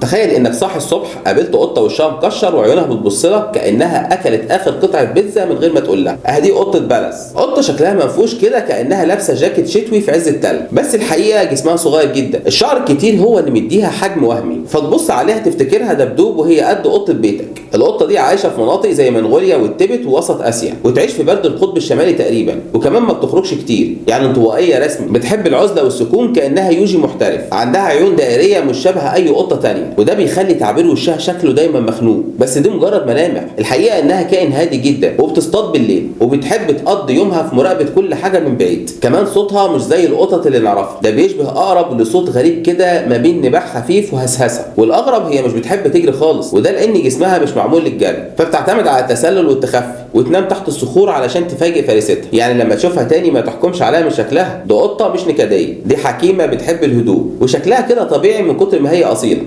تخيل انك صاحي الصبح قابلت قطة وشها مكشر وعيونها بتبص لك كانها اكلت اخر قطعه بيتزا من غير ما تقول لها. اهدي قطة بالاس، قطة شكلها منفوش كده كانها لابسه جاكيت شتوي في عز التلج، بس الحقيقة جسمها صغير جدا، الشعر الكتير هو اللي مديها حجم وهمي، فتبص عليها تفتكرها دبدوب وهي قد قطة بيتك. القطة دي عايشه في مناطق زي منغوليا والتبت ووسط اسيا، وتعيش في برد القطب الشمالي تقريبا، وكمان ما بتخرجش كتير، يعني انطوائية رسمي، بتحب العزلة والسكون كانها يوجي محترف. عندها عيون دائريه مش شبه اي قطة تانية، وده بيخلي تعبير وشها شكله دايما مخنوق، بس دي مجرد ملامح. الحقيقة انها كائن هادي جدا وبتصطاد بالليل، وبتحب تقضي يومها في مراقبة كل حاجة من بعيد. كمان صوتها مش زي القطط اللي نعرفها، ده بيشبه اقرب لصوت غريب كده ما بين نباح خفيف وهسهسه. والاغرب هي مش بتحب تجري خالص، وده لان جسمها مش معمول للجري، فبتعتمد على التسلل والتخفي، وتنام تحت الصخور علشان تفاجئ فريستها. يعني لما تشوفها تاني ما تحكمش عليها من شكلها، ده قطة مش نكديه، دي حكيمة بتحب الهدوء، وشكلها كده طبيعي من كتر ما هي اصيلة.